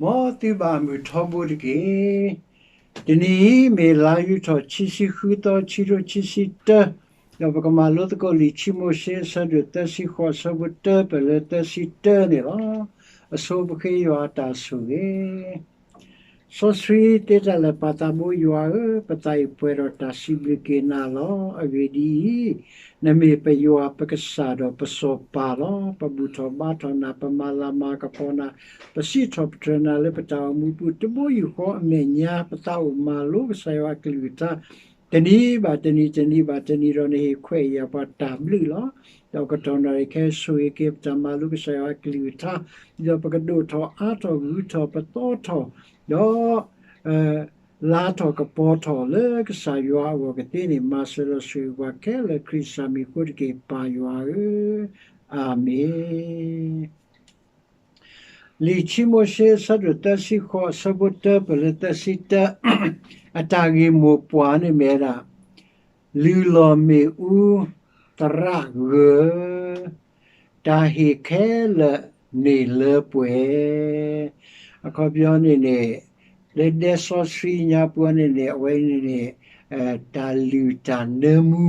မ်သုဘၣ်မုၢ်ထီဘိတက့ၢ်. တနံၤအံၤမ့ၢ်လါယူၤထီၣ် ခံဆံဃုသီ ခံထိခံဆံတၢ, ဒီးပကမၤလိသကိးလံာ် ခံမိၤၡ့ အဆၢဒိၣ်သၢဆံဃိး အဆၢဖိတၢ ပၢၢ်လၢသၢဆံတၢန့ၣ်လီၤ. အဆိပဃ့ယွၤအတၢ်ဆိၣ်ဂ့ၤ စီဆှံသ့တၢ်လၢာ် ပၢ်သးဘိယွၤဧၢ, ပသးအံၤပှဲၤဒီးတၢ်စံးဘျုးက့ၤနၤလီၤ. အဂ့ၢ်ဒ်အံၤ, နမ့ၢ်ပယွၤပကစၢ်ဒီးပစီၤပၤလီၤ. ပဘူၣ်ထီၣ်ဘါထီၣ်နၤ, ပမၤလၤမၤကပီၤနၤ, ပစံးထီၣ်ပတြၢၤနၤလၢပတၢ်အိၣ်မူပူၤ တဘိယူၢ်ဃီအမဲာ်ညါ, ပသးအိၣ်မၤလိကစၢ်ယွၤအကလုၢ်ကထါ တနံၤဘၣ်တနံၤ, တနံၤဘၣ်တနံၤဒီး နဟ့ၣ်ခွဲးယာ်ပှၤတၢ်ဘျုးလီၤ. ဒီးကတီၢ်နီၣ်အံၤ ကဟဲဆိၣ်ဂ့ၤက့ၤပတၢ်မၤလိကစၢ်ယွၤအကလုၢ်ကထါ, ဒီးပကဒိၣ်ထီၣ်အါထီၣ်ဂုၤထီၣ်ပသီထီၣ်, ဒီး လါထီၣ်ကပီၤထီၣ်လၢကစၢ်ယွၤအဂီၢ်ကသ့န့ၣ်, မၤစၢၤဒီးဆိၣ်ဂ့ၤပှၤခဲလၢာ် ခရံာ်စၢ်မံၤအဃိတက့ၢ်, ပၢ်ယွၤဧၢ, အၤမ့ၣ်. လံာ်ခံမိၤၡ့ အဆၢဒိၣ်သၢဆံဃိး အဆၢဖိတၢ ပၢၢ်လၢသၢဆံတၢ, အတၢ်ဂ့ၢ်မိၢ်ပှၢ်န့ၣ်မ့ၢ်ဝဲဒၣ် လုၢ်လီၢ်မ့ၣ်အူ သရၣ်ဂၢၤ, တၢ်ဟ့ၣ်ခဲလၢာ်န့ၣ်လၢပှဲၤ, အခီပညီန့ၣ်န့ၣ် လၢဒဲစီဆှံညါပူၤန့ၣ်န့ၣ် အဝဲန့ၣ်န့ၣ် တၢ်လုၢ်တၢ်နၢမူ,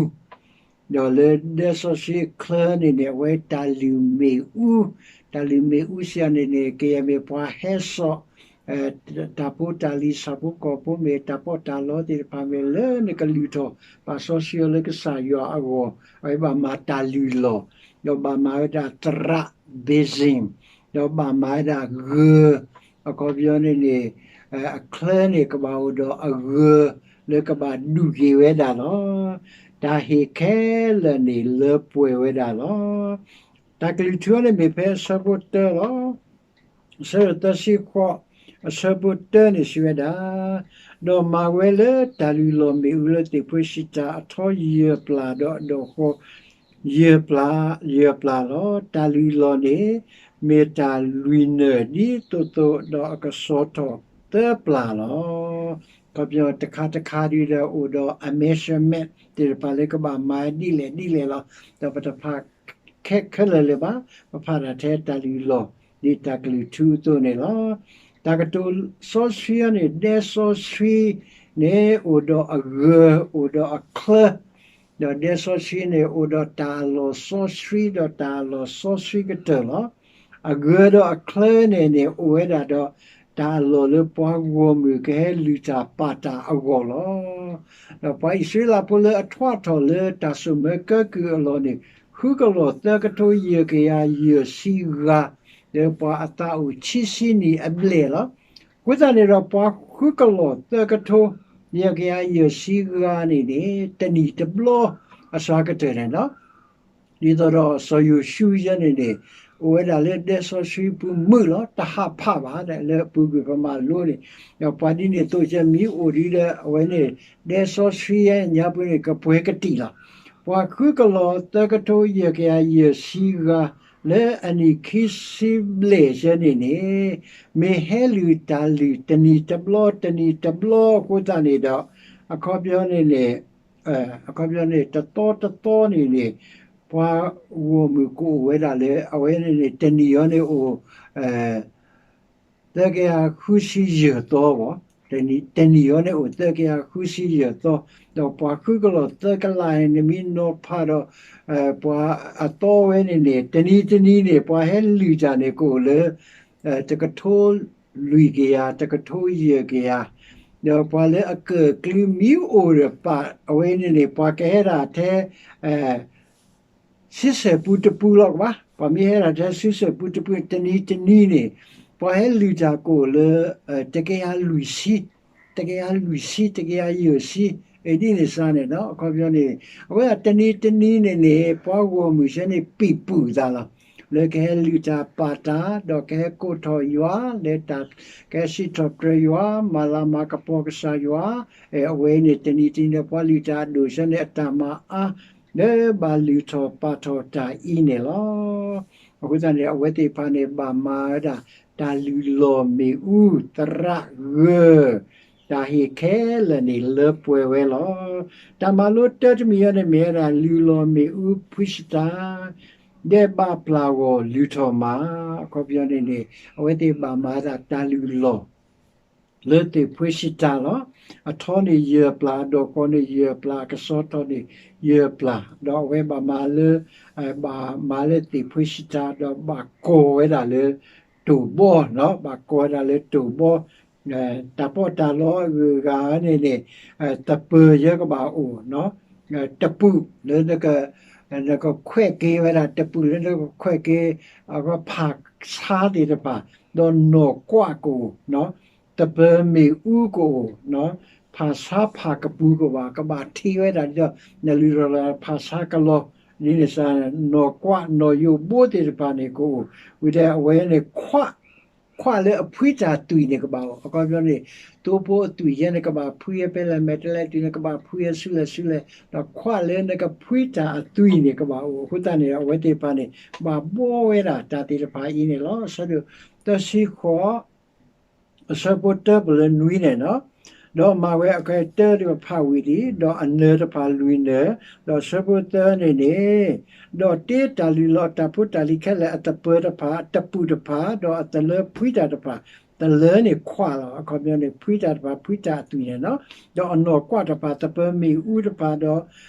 ဒီးလၢဒဲစီဆှံအချၢန့ၣ်န့ၣ် အဝဲတၢ်လုၢ်မ့ၣ်အူ, တၢ်လုၢ်မ့ၣ်အူစံးန့ၣ်န့ၣ် ကယဲၢ်မ့ၢ်ပှၤဟဲစိာ် တၢ်ဖိတၢ်လံၤ ဆၣ်ဖိကီၢ်ဖိမ့ၢ် တၢ်ပီးတၢ်လီသ့ၣ်တဖၣ်မ့ၢ် လၢနကလုၢ်ထီၣ် ပာ်စီဆှံအီၤလၢကစၢ်ယွၤအဂီၢ်, အဝဲဘၣ်မၤတၢ်လုၢ်လီၢ်, ဒီးဘၣ်မၤဝဲဒၣ်သရၣ် ဘ့ၣ်စ့ၣ်, ဒီးဘၣ်မၤဝဲဒၣ်ဂၢၤ, အခီပညီန့ၣ်န့ၣ် အချၢန့ၣ် ကဘၣ်အိၣ်ဒီးအဂၢၤ လၢကဘၣ်ဒုးက့ၤဝဲဒၣ်လီၤ. တၢ်ဟ့ၣ်ခဲလၢာ်န့ၣ်လၢပှဲၤဝဲဒၣ်လီၤ. တၢ်ကလုၢ်ထူန့ၣ်မ့ၢ်ဖဲအဆၢဖိတၢလီၤ. အဆၢဒိၣ်သၢဆံဃိး အဆၢဖိတၢန့ၣ်စံးဝဲဒၣ်, ဒီးမၤဝဲလၢတၢ်လုၢ်လီၢ်မ့ၣ်အူလၢသ့ၣ်ဖှိၣ်စံးတၢ်အထီယဲၢ်ပျၢ် ဒီးအဒီၣ်ဃီ ယဲၢ်ပျၢ်, ယဲၢ်ပျၢ်လီၤ. တၢ်လုၢ်လီၢ်န့ၣ် မ့ၢ်တၢ်လွံၢ်နၢၣ်ဒ်သိးသိး ဒီးအကစီၤထီၣ်သၢပျၢ်လီၤ. အခီပညီတခါတခါဒ်ဒီး အိၣ်ဒီးအ measurement သ့ၣ်တဖၣ်လၢကဘၣ်မၤဒ်လဲၣ်ဒ်လဲၣ်လီၤ. ဒီးပတဖးခဲခဲလၢာ်လၢၤဘၣ်, ပဖးဒၣ်ထဲတၢ်လုၢ်လီၢ် ဒ်တၢ်ကလုၢ်ထူအသိးန့ၣ်လီၤ. တၢ်ကတိၤစီဆှံအံၤန့ၣ် ဒဲစီဆှံန့ၣ် အိၣ်ဒီးအဂၢၤ အိၣ်ဒီးအချၢ, ဒီးဒဲစီဆှံန့ၣ် အိၣ်ဒီးတၢ်အလီၢ်စီဆှံ ဒီးတၢ်အလီၢ်စီဆှံကတၢၢ်လီၤ. အဂၢၤဒီးအချၢန့ၣ်န့ၣ် အိၣ်ဝဲဒၣ်ဒီး တၢ်အလီၢ်လၢပှၤဂီၢ်မုၢ်ကဟဲလုၢ်တၢ်ပာ်တၢ်အဂီၢ်လီၤ. ဒီးပှၤအံၣ်စရ့လးဖိလၢအထွးထီၣ်လၢတၢ်စိာ်မၢကၢကုၢ်အလီၢ်န့ၣ် ဃုကလီၢ်သၢကထိယဲၢ်ကယၤယဲၢ်ဆံဂၤ, လၢပှၤအသးအိၣ်ခံဆံနံၣ်အဘျဲၣ်လီၤ. အဃိသတးန့ၣ်ဒီး ပှၤဃုကလီၢ်သၢကထိယဲၢ်ကယၤယဲၢ်ဆံဂၤန့ၣ်န့ၣ် တနံၣ်တဘျီအစှၤကတၢၢ်န့ၣ်လီၤ. ဒ်သိးဒီးစီၤယိၤၡူယဲန့ၣ်န့ၣ် အိၣ်ဝဲဒၣ်လၢဒဲစီဆှံပူၤမုာ်လီၤ, တဟးဖးဘၣ်လၢအပူၤကွံာ်ပမၤလိန့ၣ်, ဒီးပှၤဒ်န့ၣ်အသိးကဲမ့ၢ်အိၣ်ဒံးဒီး အဝဲန့ၣ် ဒဲစီဆှံညါပူၤန့ၣ် ကပှဲၤကတံာ်လီၤ. ပှၤဃုကလီၢ်သၢကထိယဲၢ်ကယၤယဲၢ်ဆံဂၤ လၢအနံၣ်ခံဆံဘျဲၣ်ယဲန့ၣ်န့ၣ် မ့ၢ်ဟဲလုၢ်တၢ်လုၢ်တနံၣ်တဘျီ တနံၣ်တဘျီအဃိသတးန့ၣ်ဒီး အခီပညီန့ၣ်န့ၣ် အခီပညီန့ၣ် တသီတသီန့ၣ်န့ၣ် ပှၤဂီၢ်မုၢ်ကအိၣ်ဝဲဒၣ်လၢ အဝဲန့ၣ်န့ၣ် တနံၣ်အံၤန့ၣ်အိၣ် သၢကယၤဃုဆံယဲၢ်သီဘၣ်, တနံၣ်အံၤန့ၣ်အိၣ်သၢကယၤဃုဆံယဲၢ်သီ, ဒီးပှၤဃုကလီၢ်သၢကလးန့ၣ် နမ့ၢ်နီၤဖးဒီး ပှၤအသီဝဲန့ၣ်န့ၣ် တနံၤတနံၤန့ၣ် ပှၤဟဲလုၢ်တၢ်န့ၣ်ကအိၣ်လၢ တကထိလွံၢ်ကယၤ တကထိယဲၢ်ကယၤ, ဒီးပှၤလၢအကၢၣ်ကျူမ့ၢ်အိၣ်ဒီးပာ်အဝဲန့ၣ်န့ၣ် ပှၤကဟဲဒၣ်ထဲ ဆံဆဲၣ်ပူတပူလီၤကဘၣ်, ပှၤမ့ၢ်ဟဲဒၣ်ထဲဆံဆဲၣ်ပူတပူ တနံၤတနံၤန့ၣ် ပှၤဟဲလုၢ်တၢ်ကအိၣ်လၢ တကယၤလွံၢ်ဆံ, တကယၤလွံၢ်ဆံ တကယၤယဲၢ်ဆံ, ဒ်န့ၣ်စ့ၢ်န့ၣ် အခီပညီန့ၣ် အဝဲဒၣ်တနံၤတနံၤန့ၣ်န့ၣ် ပှၤဂီၢ်မုၢ်စ့ၢ်န့ၣ် ပံာ်ပူၤသးလီၤ လၢကဟဲလုၢ်တၢ်ပာ်တၢ် ဒီးကဟဲကိးထီၣ်ယွၤ လၢတၢ်ကဟဲစံးထီၣ်ပတြၢၤယွၤ မၤလၤမၤကပီၤကစၢ်ယွၤ, အဝဲန့ၣ်တနံၤတနံၤန့ၣ် ပှၤလုၢ်တၢ်အဒိၣ်စ့ၢ်န့ၣ် အတၢ်မၤအါ လၢဘၣ်လုၢ်ထီၣ်ပာ်ထီၣ်တၢ်အံၤန့ၣ်လီၤ. အဃိသတးန့ၣ် အဝဲသ့ၣ်တဖၣ်န့ၣ် ဘၣ်မၤဝဲဒၣ် တၢ်လုၢ်လီၢ်မ့ၣ်အူ သရၣ်ဂၢၤ, တၢ်ဟ့ၣ်ခဲလၢာ်န့ၣ်လၢပှဲၤဝဲလီၤ. တၢ်မၤလိတၢတမံၤအံၤန့ၣ်မ့ၢ်ဝဲဒၣ် လုၢ်လီၢ်မ့ၣ်အူဖှံစတၢ် ဒဲးဘးပျၢ်ဂီၢ်လုၢ်ထီၣ်မး, အခီပညီန့ၣ်န့ၣ် အဝဲသ့ၣ်ဘၣ်မၤဒၣ်တၢ်လုၢ်လီၢ် လၢသ့ၣ်ဖှ့စံးတၢ်လီၤ. အထီန့ၣ်ယဲၢ်ပျၢ်, အဒီၣ်ဃီန့ၣ်ယဲၢ်ပျၢ်, အကစီထီန့ၣ်ယဲၢ်ပျၢ်, ဒီးအဝဲဘၣ်မၤလၢ ဘၣ်မၤလၢသ့ၣ်ဖှ့စံးတၢ်, ဒီးဘၣ်ကိးဝဲဒၣ်လၢတိၢ်ဘီ, ဘၣ်ကိးဝဲဒၣ်လၢတိၢ်ဘီ, တၢ်ပီးတၢ်လီအဂုၤအဂၤန့ၣ်န့ၣ် သပၢၤယဲကဘၣ်အိၣ်, တပူၤလၢ နကခွဲးက့ၤဝဲဒၣ်, တပူၤလၢနကခွဲးက့ၤ အဖၣ်ဆါသ့ၣ်တဖၣ်, ဒီးနီၢ်ကွးကအိၣ်, သပၢၤမ့ၣ်အူကအိၣ်, ဖၣ်ဆါဖၣ်ကပူၤကဘၣ်, ကဘၣ်ထံးဝဲဒၣ်ဒီး နလုၢ်လီၢ်လၢဖၣ်ဆါကလီၤ, ဒ်န့ၣ်စ့ၢ် နီၢ်ကွးနီၢ်ယိးဘိသ့ၣ်တဖၣ်န့ၣ်ကအိၣ်, ဝံၤဒီးအဝဲန့ၣ် ခွးလၢအဖှံတၢ်အသွံၣ်န့ၣ်ကဘၣ်အိၣ်, အခီပညီန့ၣ် သိဖိအသွံၣ်ယဲန့ၣ်ကဘၣ်ဖှံဝဲဖဲလဲၣ်, မဲာ်တဲးလဲးအသွံၣ်န့ၣ်ကဘၣ်ဖှံဝဲဆူလဲၣ်ဆူလဲၣ်, ဒီးခွးလၢနကဖှံတၢ်အသွံၣ်န့ၣ်ကဘၣ်အိၣ်, အဃိသတးန့ၣ် အဝဲသ့ၣ်တဖၣ်န့ၣ် ဘၣ်ဘှီဝဲဒၣ်တၢ်သ့ၣ်တဖၣ်အံၤန့ၣ်လီၤ. အဆၢဒိၣ်သၢဆံဃိး အဆၢဖိတၢပလၢနွံန့ၣ်လီၤ. ဒီးမၤဝဲအကတၢၢ်တဖၣ်ဝံၤလံ, ဒီးအနၢၤတဖၣ်လွံၢ်နၢၤ, ဒီးအဆၢဖိသၢန့ၣ်န့ၣ်, ဒီးတ့တၢ်လုၢ်လီၢ်တၢ်ဖိတၢ်လံၤခဲလၢာ်အသပၢၤတဖၣ်, အတပူၤတဖၣ်, ဒီးအသလၢဖှံတၢ်တဖၣ်, သလၢန့ၣ်ခွးလီၤ, အခီပညီန့ၣ် ဖှံတၢ်တဖၣ် ဖှံတၢ်အသွံၣ်န့ၣ်လီၤ. ဒီးအနီၢ်ကွးတဖၣ် သပၢၤမ့ၣ်အူတဖၣ်, ဒီး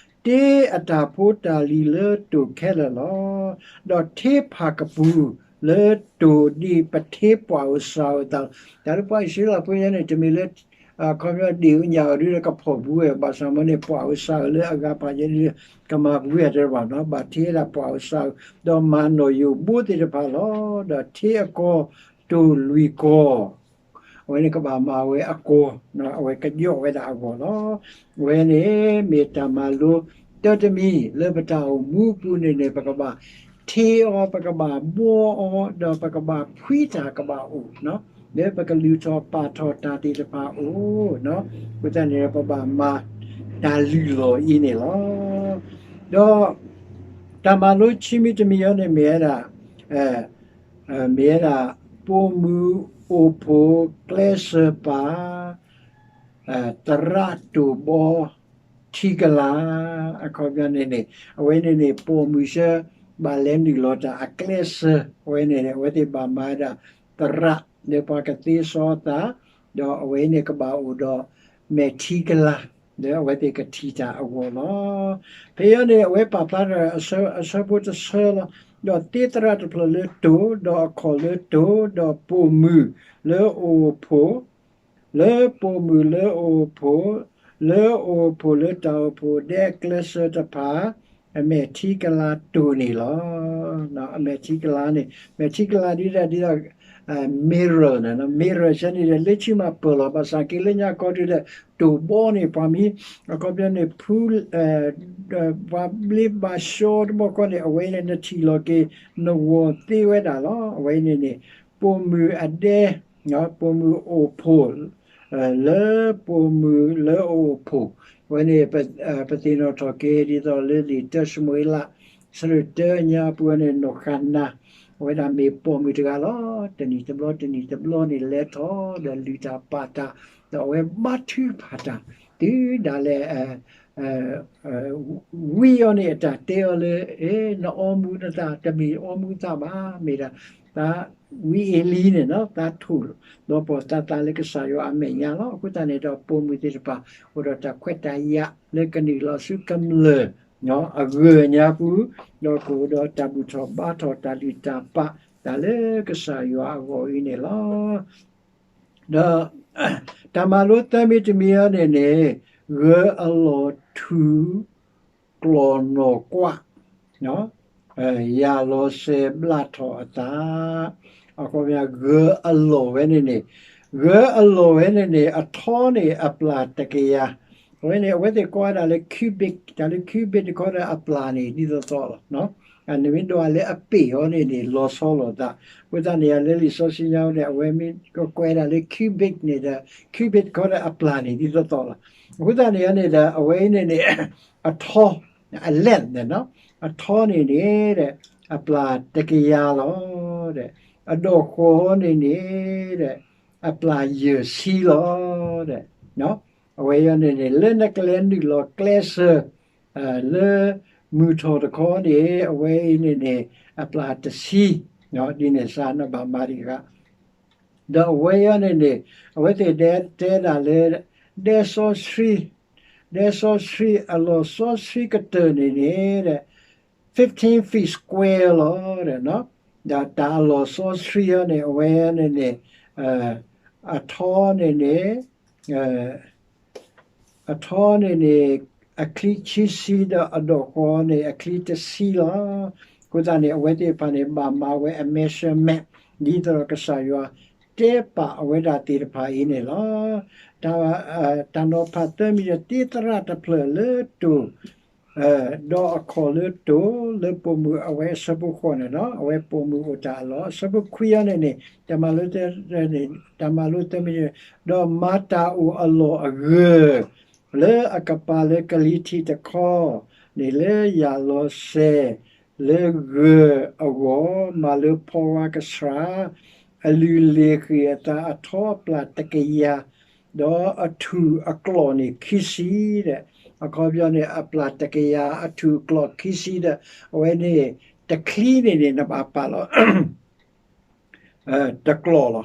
တ့အတၢ်ဖိတၢ်လံၤလၢတိၢ်ခဲလၢာ်လီၤ. ဒီးထ့ဖၣ်ကပူၤလၢတိၢ်ဒ်ပထ့ပှၢ်ဧိၤစှၤဧိၤအသိး, တၢ်လၢပှၤအံၣ်စရ့လးဖိယဲန့ၣ် တမ့ၢ်လၢ အခီပညီဒ့ၣ်ဧိၤညၣ်ဧိၤဒုးဒီးကဖီၣ်ဘှံးဝဲ, ဘၣ်ဆၣ်မ့ၢ်န့ၣ် ပှၢ်ဧိၤစှၤဧိၤလၢအဂၤဖးယဲန့ၣ် ကမၤဘှံးဝဲတဘၣ်နီၤ, ဘၣ်ထ့ဝဲဒၣ်ပှၢ်ဧိၤစှၤဧိၤ, ဒီးမၤနီၢ်ယိးဘိသ့ၣ်တဖၣ်လီၤ. ဒီးထ့အကီတိၢ်လွံၢ်ကီၢ် အဝဲန့ၣ်ကဘၣ်မၤဝဲအကီၢ်, အဝဲကယီၣ်ဝဲဒၣ်အဂီၢ်လီၤ. အဝဲန့ၣ်မ့ၢ်တၢ်မၤလိတၢ်တမံၤလၢပတၢ်အိၣ်မူအပူၤန့ၣ်န့ၣ် ပကဘၣ်ထ့အီၤ, ပကဘၣ်ဘှီအီၤ, ဒီးပကဘၣ်ဖှံတၢ်ကဘၣ်အိၣ်, လၢပကလုၢ်ထီၣ်ပာ်ထီၣ်တၢ်သ့ၣ်တဖၣ်အိၣ်, အဃိသတးန့ၣ် ပဘၣ်မၤတၢ်လုၢ်လီၢ်အံၤန့ၣ်လီၤ. ဒီးတၢ်မၤလိခံမံၤတမံၤအံၤန့ၣ် မ့ၢ်ဝဲဒၣ် မ့ၢ်ဝဲဒၣ် ပိာ်မုၣ်အိၣ်ဖှိၣ်ကျဲးစၢးပာ် သရၣ်တိၢ်ဘီထံကလၤ, အခီပညီန့ၣ်န့ၣ် အဝဲန့ၣ်န့ၣ် ပိာ်မုၣ်ဆၢ ဘၣ်လဲၤနုာ်လီၤတၢ်အကျဲးစၢး, အဝဲန့ၣ်န့ၣ် အဝဲသ့ၣ်ဘၣ်မၤဒၣ်သရၣ် လၢပှၤကသ့စီအသး, ဒီးအဝဲန့ၣ်ကဘၣ်အိၣ်ဒီးမဲာ်ထံကလၤ လၢအဝဲသ့ၣ်ကထံၣ်တၢ်အဂီၢ်လီၤ. ဖဲအံၤန့ၣ် အဝဲပာ်ဖျါထီၣ်အဆၢဖိတဆၢလီၤ. ဒီးသ့သရၣ်တဖျၢၣ်လၢတိၢ်, ဒီးအခီၣ်လၢတိၢ်, ဒီးပိာ်မုၣ်လၢအအိၣ်ဖှိၣ်, လၢပိာ်မုၣ်လၢအအိၣ်ဖှိၣ်, လၢအအိၣ်ဖှိၣ်လၢတၢ်အိၣ်ဖှိၣ်ဒဲအကျဲးစၢးတဖၣ် အမဲာ်ထံကလၤတိၢ်န့ၣ်လီၤ. အမဲာ်ထံကလၤန့ၣ် မဲာ်ထံကလၤဒ်ဒ် ဒ်သိး mirror န့ၣ် mirror ဆၢန့ၣ်ဒီး လၢဆံမးပၢၢ်လီၤ. ဘၣ်ဆၣ်က့လၢညါကီဒုးဒီး တိၢ်ဘီန့ၣ် ပှၤမ့ၢ် အခီပညီန့ၣ် ဖူ ပှၤဘျ့ဘၣ်ဆှီတဘျီဃီန့ၣ် အဝဲန့ၣ် နထံၣ်လီၤက့ၤ နဂီၢ်သ့ဝဲဒၣ်လီၤ. အဝဲန့ၣ်န့ၣ် ပိာ်မုၣ်အဒဲ ပိာ်မုၣ်အိၣ်ဖှိၣ် လၢပိာ်မုၣ်လၢအအိၣ်ဖှိၣ်, အဝဲန့ၣ် ပသ့ၣ်နီၣ်ထီၣ်က့ၤ ဒ်သိးလၢလံာ်တၢၡမူၤအ့လး အဆၢဒိၣ်တၢညါပူၤန့ၣ် နီၢ်ဃၤနၤ အဝဲဒၣ်မ့ၢ်ပိာ်မုၣ်တဂၤလီၤ. တနံၣ်တဘျီ တနံၣ်တဘျီန့ၣ် လဲၤထီၣ်ဒီးလုၢ်တၢ်ပာ်တၢ်, ဒီးအဝဲဘါထုကဖၣ်တၢ် တုၤဒၣ်လဲာ် ဝံအီၤန့ၣ် အတၢ်တဲအီၤလၢ နအီမူၤနသး တမ့ၢ်အီမူၤသးဘၣ်, မ့ၢ်ဒၣ် သးဝံအ့လံန့ၣ် သးထိၣ်လီၤပှီၢ်သးသးလၢကစၢ်ယွၤအမဲာ်ညါလီၤ. အဃိသတးန့ၣ်ဒီး ပိာ်မုၣ်သ့ၣ်တဖၣ် အိၣ်ဒီးတၢ်ခွဲးတၢ်ယာ်လၢကနုာ်လီၤဆူကမျၢၢ် အဂၢၢ်ညါပူၤ, ဒီးကအိၣ်ဒီးတၢ်ဘူၣ်ထီၣ်ဘါထီၣ် တၢ်လုၢ်တၢ်ပာ် တၢ်လၢကစၢ်ယွၤအဂီၢ်အံၤန့ၣ်လီၤ. ဒီး တၢ်မၤလိသၢမံၤတမံၤအံၤန့ၣ်န့ၣ် ဂၢၤအလီၢ်ထူၣ် ကျီၢ်နီၢ်ကွး ယၤလီၤစဲၤဘျးထီၣ်အသး, အခီပညီ ဂၢၤအလီၢ်ဝဲန့ၣ်န့ၣ်, ဂၢၤအလီၢ်ဝဲန့ၣ်န့ၣ် အထီန့ၣ်အပျၢ်တကယၤ, အဝဲန့ၣ် အဝဲသ့ၣ်ကိးဝဲဒၣ်လၢ cubic, တၢ်လၢ cubic တခီဒီးအပျၢ်န့ၣ် ဒ်သိးသိးလီၤ. နမ့ၢ်ဒိးလၢအပ့ၢ်အီၤန့ၣ်န့ၣ် လီၤဆီလိာ်သး, အဃိသတးန့ၣ် လၢလံာ်စီဆှံညါန့ၣ် အဝဲမ့ၢ်ကကွဲးဒၣ်လၢ cubic န့ၣ်ဒီး cubic တခီဒီးအပျၢ်န့ၣ် ဒ်သိးသိးလီၤ. အဃိသတးန့ၣ်န့ၣ်ဒီး အဝဲအံၤန့ၣ်န့ၣ် အထီ အ length န့ၣ်နီၤ, အထီန့ၣ်န့ၣ် အပျၢ်တကယၤလီၤ, အဒီၣ်ဃီၤန့ၣ်န့ၣ် အပျၢ်ယဲၢ်ဆံလီၤ. အဝဲအံၤန့ၣ်န့ၣ် လၢနကလဲၤနုာ်လီၤကျဲးစၢး လၢမုၢ်ထီၣ်တခီန့ၣ် အဝဲအံၤန့ၣ်န့ၣ် အပျၢ်တဆံ, ဒ်န့ၣ်စ့ၢ်နဘၣ်မၤတဂၤ, ဒီးအဝဲအံၤန့ၣ်န့ၣ် အဝဲသ့ၣ်တဲဒၣ်လၢ ဒဲစီဆှံ, ဒဲစီဆှံအလီၢ်စီဆှံကတၢၢ်န့ၣ်န့ၣ် fifteen feet square လီၤ. ဒီးတၢ်အလီၢ်စီဆှံအံၤန့ၣ် အဝဲန့ၣ်န့ၣ် အထီန့ၣ်န့ၣ် အထီန့ၣ်န့ၣ် အချံခံဆံဒီးအဒိၣ်ဃီန့ၣ် အချံတဆံလီၤ. အဃိသတးန့ၣ် အဝဲသ့ၣ်တဖၣ်န့ၣ် ဘၣ်မၤဝဲအ measurement ဒ်သိးဒီးကစၢ်ယွၤတဲပာ်အဝဲဒၣ်သ့ၣ်တဖၣ်အံၤန့ၣ်လီၤ. တၢ် တၢ်နီၤဖးသၢမံၤဒီး သ့သရၣ်တဖျၢၣ်လၢတိၢ် ဒီးအခီၣ်လၢတိၢ်လၢပိာ်မုၣ်အဝဲအဆၢဖိဃိးန့ၣ်လီၤ. အဝဲပိာ်မုၣ်အိၣ်တၢ်အလီၢ် အဆၢဖိခွံအံၤန့ၣ်န့ၣ် တၢ်မၤလိ တၢ်မၤလိသၢမံၤန့ၣ် ဒီးမၤတၢ်အိၣ်အလီၢ်အဂၢၢ် လၢအကပၤလၢကလံၤထံးတခီန့ၣ် လၢယၣ်လီၤစဲၤ လၢဂၢၢ်အဂီၢ် မၤလၢဖီဝါကဆှၣ် အလုၢ်လ့ၣ်ဃ့ၢ်အသးအထီအပျၢ်တကယၤ ဒီးအထူၣ်အကျီၢ်န့ၣ်ခံဆံဒီး အခီပညီန့ၣ် အပျၢ်တကယၤ အထူၣ်အကျီၢ်ခံဆံဒီး အဝဲန့ၣ် တချံန့ၣ်န့ၣ် နဘၣ်ပာ်လီၤ တကျီၢ်လီၤ.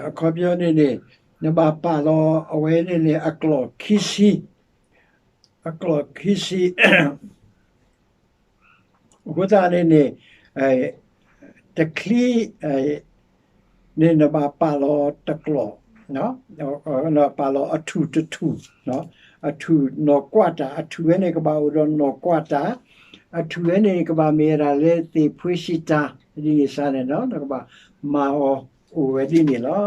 အခီပညီန့ၣ်န့ၣ် နဘၣ်ပာ်လီၤအဝဲန့ၣ်န့ၣ် အကျီၢ်ခံဆံ, အကျီၢ်ခံဆံ အဃိသတးန့ၣ်န့ၣ် တချံ န့ၣ်နဘၣ်ပာ်လီၤတကျီၢ်, ပာ်လီၤအထူၣ်တထူၣ်, အထူၣ်နီၢ်ကွၢ်တၢ်, အထူၣ်ဝဲန့ၣ်ကဘၣ်အိၣ်ဒီးနီၢ်ကွၢ်တၢ်, အထူၣ်ဝဲန့ၣ်ကဘၣ်မ့ၢ်ဝဲဒၣ်လၢသ့ၣ်ဖှ့စံးတၢ်, ဒ်န့ၣ်စ့ၢ်န့ၣ် နကဘၣ်မၤအီၤအိၣ်ဝဲဒ်န့ၣ်လီၤ.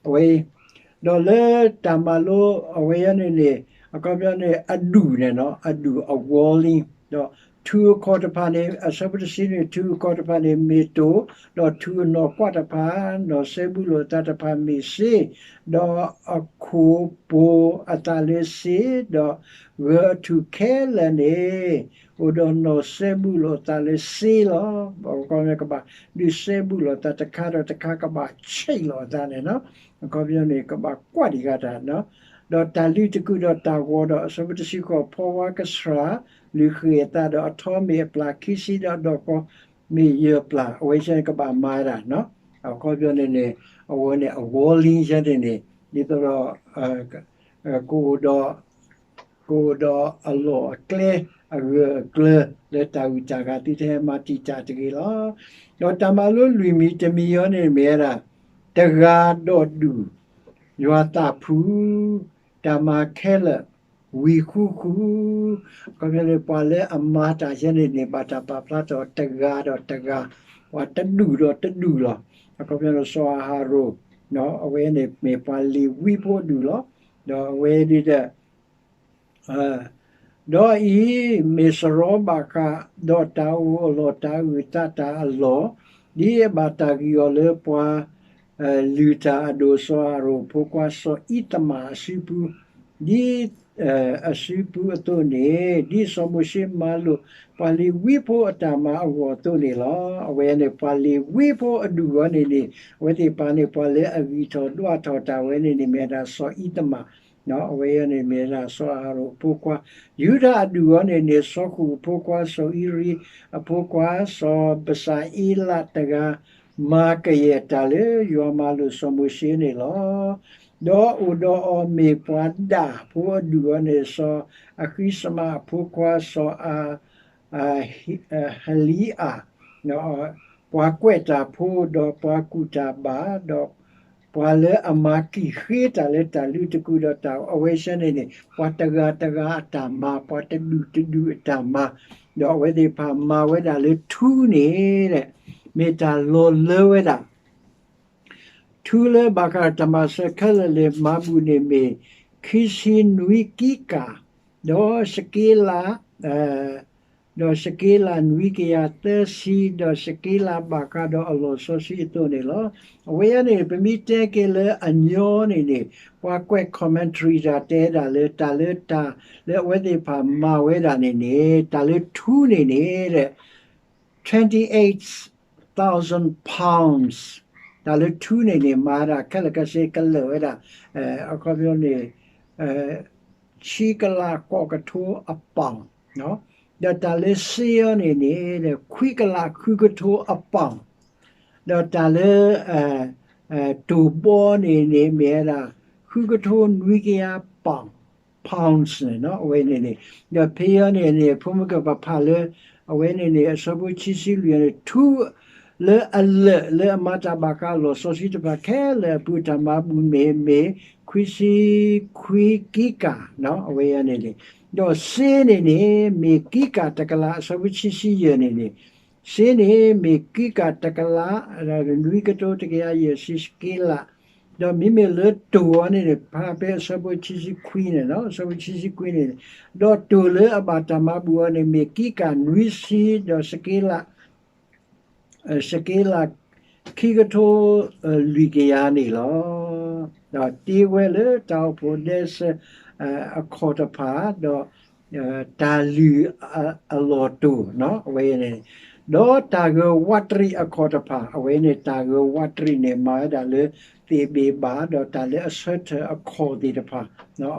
အဝဲ ဒီးလၢတၢ်မၤလိအဝဲအံၤန့ၣ်န့ၣ် အခီပညီန့ၣ် အဒူၣ်န့ၣ်လီၤ, အဒူၣ်အဝီလံ, ဒီးထူၣ်အခီၣ်တဖၣ်န့ၣ် အဆၢဖိတဆံန့ၣ် ထူၣ်အခီၣ်တဖၣ်န့ၣ်မ့ၢ်တိၢ်, ဒီးထူၣ်အနီၢ်ကွၢ်တဖၣ် နီၢ်စဲဘူးလိာ်အသးတဖၣ်မ့ၢ်စ့, ဒီးအခိၣ်ပိၤအသးလၢစ့, ဒီးဂၢၢ်အထူၣ်ခဲလၢာ်န့ၣ် အိၣ်ဒီးနီၢ်စဲဘူးလိာ်အသးလၢစ့လီၤ. ကဘၣ်ဒုးစဲဘူးလိာ်အသးတခါဒီးတခါ ကဘၣ်ဆံးလိာ်အသးန့ၣ်လီၤ. အခီပညီန့ၣ် ကဘၣ်ကွၢ်တဂၤတၢ်, ဒီးတၢ်လုးတကုာ်ဒီးတၢ်ဂီၤဒီး အဆၢဖိတဆံဃိး ဖီဝါကဆှၣ် လုၢ်ဃ့ၢ်အသးဒီးအထီမ့ၢ်အပျၢ်ခံဆံဒီးအဒိၣ်ဃီမ့ၢ်ယဲၢ်ပျၢ် အဝဲဆဲန့ၣ်ကဘၣ်မၤဝဲဒၣ်, အခီပညီန့ၣ်န့ၣ် အဝဲန့ၣ်အဝီလံဆဲန့ၣ်န့ၣ် ဒ်သိးဒီး ကအိၣ်ဒီး ကအိၣ်ဒီးအလီၢ်အကျဲ အဂၢၢ်အကျၢၤ လၢတၢ်ဂုၤတၢ်ဂၤသုတဟဲမၤတံာ်တာ်တဂ့ၤလီၤ. ဒီးတၢ်မၤလိလွံၢ်မံၤတမံၤအံၤန့ၣ်မ့ၢ်ဝဲဒၣ် တဂၤဒီးဒူၣ် ယွၤသးဖှူ တၢ်မၤခဲလၢာ် ဝံၤဃူဃူ, အခီပညီန့ၣ် ပှၤလၢအမၤတၢ်ယဲန့ၣ်န့ၣ် ဘၣ်တၢ်ပာ်ဖျါထီၣ်တဂၤဒီးတဂၤ, ပှၤတဒူၣ်ဒီးတဒူၣ်လီၤ. အခီပညီန့ၣ် စီၤအၤဟရိၣ် အဝဲန့ၣ်မ့ၢ်ပှၤလ့ၤဝံဖိအဒူၣ်လီၤ. ဒီးအဝဲဒ်ဒီး ဒီးအံၤမ့ၢ်စရီဘၣ်ဃး ဒီးတၢ်အိၣ်အလီၢ်တၢ်အုၣ်အသးတၢ်အလီၢ်, ဒ်အဘၣ်တၢ်ဂံၢ်အီၤလၢပှၤ လုၢ်တၢ်အဒိၣ် စီၤအၤဟရိၣ်အဖိခွါ စီၤအံသမၣ်အစုပူၤ, ဒ် အစုပူၤအသိးန့ၣ်, ဒ်စီၤမိၤၡ့မၤလိာ် ပှၤလ့ၤဝံဖိအတၢ်မၤအဂီၢ်အသိးန့ၣ်လီၤ. အဝဲန့ၣ် ပှၤလ့ၤဝံဖိအဒူၣ်အံၤန့ၣ်န့ၣ် အဝဲသ့ၣ်တဖၣ်န့ၣ် ပှၤလၢအဂံၢ်ထီၣ်ဒွးထီၣ်တၢ်ဝဲန့ၣ်န့ၣ် မ့ၢ်ဝဲဒၣ်စီၤအံသမၣ်, အဝဲန့ၣ်မ့ၢ်ဝဲဒၣ်စီၤအၤဟရိၣ်အဖိခွါ. ယူဒၤအဒူၣ်အံၤန့ၣ်န့ၣ် စီၤဃူၣ်အဖိခွါ စီၤအံရံအဖိခွါ စီၤဘစၤအ့လးတဂၤ မၤကယဲၢ်တၢ်လၢယွၤမၤလိာ်စီၤမိၤၡ့န့ၣ်လီၤ. ဒီးအိၣ်ဒီးအီၤမ့ၢ်ပှၤဒၣ်ဖိအဒူၣ်အံၤန့ၣ် စီၤအဃံစမးအဖိခွါ စီၤအ ဟလံအၤ, ပှၤကွဲးတၢ်ဖိ ဒီးပှၤကူၣ်တၢ်ဘၣ်, ဒီးပှၤလၢအမၤကံၢ်ဃ့တၢ်လၢတၢ်လုးတကုာ်ဒီးတၢ် အဝဲဆဲန့ၣ်န့ၣ် ပှၤတဂၤတဂၤအတၢ်မၤ, ပှၤတဒူၣ်တဒူၣ်အတၢ်မၤ, ဒီးအဝဲသ့ၣ်တဖၣ်မၤဝဲဒၣ်လၢထူန့ၣ် မ့ၢ်တၢ်လီၤလၢဝဲဒၣ် ထူလၢဘၣ်ဃးတၢ်မၤစၢၤခဲလၢာ်လၢမၤဘူၣ်န့ၣ်မ့ၢ် ခံဆံနွံကံကၣ်, ဒီးစက့လး ဒီးစက့လးနွံကယၤသၢဆံ, ဒီးစက့လးဘၣ်ဃးဒီးအလီၢ်စီဆှံအသိးန့ၣ်လီၤ. အဝဲအံၤန့ၣ် ပမ့ၢ်တဲက့ၤလၢအညီန့ၣ်န့ၣ် ပှၤကွဲး commentary တၢ်တဲဒၣ်လၢ တၢ်လၢတၢ်လၢအဝဲသ့ၣ်တဖၣ်မၤဝဲဒၣ်န့ၣ်န့ၣ် တၢ်လၢထူန့ၣ်န့ၣ် twenty-eight thousand pounds, တၢ်လၢထူန့ၣ်န့ၣ် မၤဒၣ်ခဲလၢာ်ခဲဆ့ကလၢာ်ဝဲဒၣ် အခီပညီန့ၣ် ဆံကလးဃိးကထိအပီၣ်, ဒီးတၢ်လၢစ့အီၤန့ၣ်န့ၣ် ခွံကလးဃုကထိအပီၣ်, ဒီးတၢ်လၢ တိၢ်ဘီန့ၣ်န့ၣ် မ့ၢ်ဝဲဒၣ် ဃုကထိနွံကယၤပီၣ်, pounds န့ၣ် အဝဲန့ၣ်န့ၣ်, ဒီးဖဲအံၤန့ၣ်န့ၣ် ဖိမုၣ်ကပဖးလၢ အဝဲန့ၣ်န့ၣ် အဆၢဖိခံဆံလွံၢ်န့ၣ် ထူလၢအလၢာ်လၢအမၤတၢ်ဘၣ်ဃးအလီၢ်စီဆှံတဖၣ်ခဲလၢာ်အပူၤ တၢ်မၤဘူၣ်မ့ၢ် မ့ၢ်ခွံဆံခွံကံကၢ် အဝဲအံၤန့ၣ်န့ၣ်, ဒီးစ့န့ၣ်န့ၣ် မ့ၢ်ကံကၢ်တကလး အဆၢဖိခံဆံယဲၢ်န့ၣ်န့ၣ်, စ့န့ၣ် မ့ၢ်ကံကၢ်တကလး နွံကထိတကယၤယဲၢ်ဆံစက့လး, ဒီးမ့မ့ၢ်လၢတိၢ်အီၤန့ၣ်န့ၣ် ဖးဖဲအဆၢဖိခံဆံခွံန့ၣ်လီၤ, အဆၢဖိခံဆံခွံန့ၣ်န့ၣ်, ဒီးတိၢ်လၢအဘၣ်တၢ်မၤဘူၣ်အီၤန့ၣ် မ့ၢ်ကံကၢ်နွံဆံ ဒီးစက့လး စက့လး ခံကထိ လွံၢ်ကယၤန့ၣ်လီၤ. ဒီးတ့ဝဲလၢတၢ်အိၣ်ဖှိၣ်ဒဲစၢၤ အခီၣ်တဖၣ် ဒီး တၢ်လုၢ်အလီၢ်တိၢ် အဝဲန့ၣ်, ဒီးတၢ်ဂၢၤဝးတရံးအခီၣ်တဖၣ် အဝဲန့ၣ် တၢ်ဂၢၤဝးတရံးန့ၣ် မၤဝဲဒၣ်လၢသ့ၣ်ဘ့ၣ်ဘၣ် ဒီးတၢ်လၢအဆၢထၢၣ်အခီၣ်သ့ၣ်တဖၣ်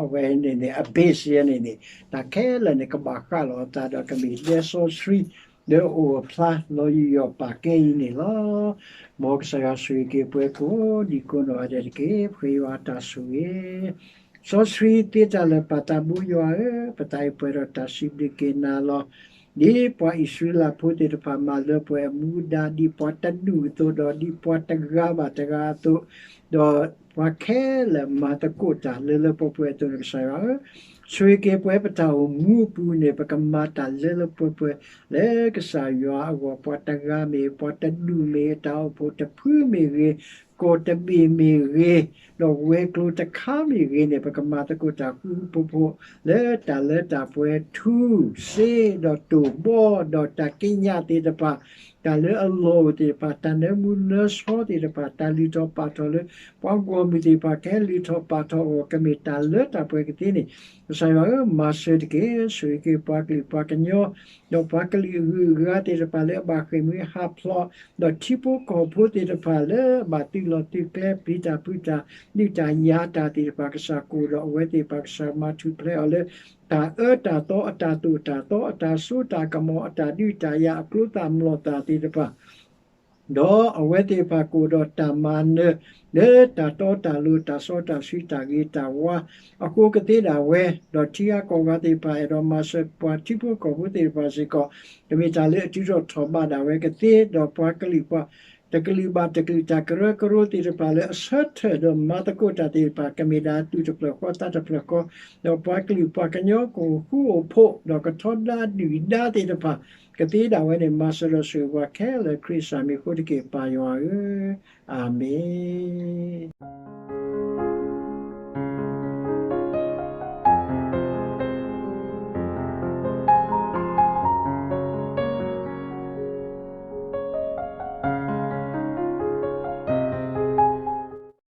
အဝဲန့ၣ်န့ၣ် အ base ယဲန့ၣ်န့ၣ် တၢ်ခဲလၢာ်န့ၣ် ကဘၣ်ဃးလီၤအသးဒီးကမ့ၢ်ဒဲစီဆှံ လၢအအိၣ်အဖျါလီၤယံာ်ယီၢ်ပာ်ကဲအံၤန့ၣ်လီၤ. မ်ကစၢ်ယွၤဆိၣ်ဂ့ၤက့ၤပှၤကိးဒံကိးနီၢ်ဂၤဒဲးတက့ၢ်. ပဃ့ယွၤအတၢ်ဆိၣ်ဂ့ၤ စီဆှံသ့တၢ်လၢာ်ပၢ်သးဘိယွၤဧၢ, ပသးအံၤပှဲၤဒီးတၢ်စံးဘျုးက့ၤနၤလီၤ. ဒ်ပှၤအံၣ်စရ့လးဖိသ့ၣ်တဖၣ်မၤလၢပှဲၤအမူဒါ ဒ်ပှၤတဒူၣ်အသိး ဒီးဒ်ပှၤတဂၤဘၣ်တဂၤအသိး, ဒီးပှၤခဲလၢာ်မၤသကိးတၢ်လၢလၢပှဲၤပှဲၤအသိးန့ၣ် ကစၢ်ယွၤဧၢ, ဆိၣ်ဂ့ၤက့ၤပှၤပတၢ်အိၣ်မူအပူၤန့ၣ် ပကမၤတၢ်လၢလၢပှဲၤပှဲၤ လၢကစၢ်ယွၤအဂီၢ် ပှၤတဂၤမ့ၢ် ပှၤတဒူၣ်မ့ၢ် တၢ်အိၣ်ဖှိၣ်တဖုမ့ၢ်ဂ့ၤ, ကီၢ်တဘ့ၣ်မ့ၢ်ဂ့ၤ, ဒီးဝဲၤကျိၤတခါမ့ၢ်ဂ့ၤန့ၣ် ပကမၤသကိးတၢ်ဃူဃူဖိးဖိး လၢတၢ်လၢတၢ်ပှဲၤထူ, စ့, ဒီးတိၢ်ဘီ, ဒီးတၢ်ကံးညာ်သ့ၣ်တဖၣ်, တၢ်လၢအလီၢ်အိၣ်သ့ၣ်တဖၣ်, တၢ်နၢမူနၢဆှီသ့ၣ်တဖၣ်, တၢ်လုၢ်ထီၣ်ပာ်ထီၣ်လၢ ပှၤဂီၢ်မုၢ်သ့ၣ်တဖၣ် ကဟဲလုၢ်ထီၣ်ပာ်ထီၣ်အဂီၢ် ကမ့ၢ်တၢ်လၢတၢ်ပှဲၤကသ့န့ၣ် ကစၢ်ယွၤဧၢ, မၤစၢၤတက့ၢ်. ဆိၣ်ဂ့ၤက့ၤပှၤကလုာ်ပှၤကညီ ဒီးပှၤကလုာ်အဂုၤအဂၤသ့ၣ်တဖၣ်လၢအဘၣ်ဃ့ၢ်မှံဟးဖျိး, ဒီးထံဖိကီၢ်ဖိသ့ၣ်တဖၣ်လၢအဘၣ်သုးလီၢ်သုးကျဲ ပျံၤတၢ်ဖုးတၢ် ဒုးတၢ်ယၤတၢ်သ့ၣ်တဖၣ် ကစၢ်ကအိၣ်ဒီးအဝဲသ့ၣ်တဖၣ် ကစၢ်မၤထူၣ်ဖျဲးအီၤလၢ တၢ်အၢတၢ်သီ အတၢ်သိၣ်တၢ်သီ အတၢ်စိတၢ်ကမီၤ အတၢ်ဒုးတၢ်ယၤ အကျိသၣ်မျိာ်သၣ်သ့ၣ်တဖၣ် ဒီးအဝဲသ့ၣ်တဖၣ်ကအိၣ်ဒီးတၢ်မၤနၢၤ လၢတၢ်တီတၢ်လိၤ တၢ်စီတၢ်ဆှံ တၢ်ဂ့ၤတၢ်ဝါ အဃိကသ့ဒၣ်ဝဲ, ဒီးထံဂၤကီၢ်ဂၤသ့ၣ်တဖၣ် အဲၣ်ဒိးမၤစၢၤပှၤထံဖိကီၢ်ဖိသ့ၣ်တဖၣ်စ့ၢ်ကီး ကမ့ၢ်တၢ်လၢအတုၤထီၣ်ထီၣ်ဘးဒၣ်ဝဲကသ့, ဒီးပှၤကလုာ်ပှၤ တကလုာ်ဘၣ်တကလုာ် တၢ်ကရၢကရိသ့ၣ်တဖၣ်လၢအဆၢထၢၣ်ဒီးမၤသကိးတၢ်သ့ၣ်တဖၣ် ကမ့ၢ်ဒၣ်သူၣ်တဖျၢၣ်ဃီသးတဖျၢၣ်ဃီ, ဒီးပှၤကလုာ်ပှၤကညီကအိၣ်ဃူအိၣ်ဖိး ဒီးကထီဒါဒုၣ်ဒါသ့ၣ်တဖၣ် ကသ့ဒၣ်ဝဲန့ၣ် မၤစၢၤဒီးဆိၣ်ဂ့ၤပှၤခဲလၢာ် ခရံာ်စၢ်မံၤအဃိတက့ၢ် ပၢ်ယွၤဧၢ, အၤမ့ၣ်.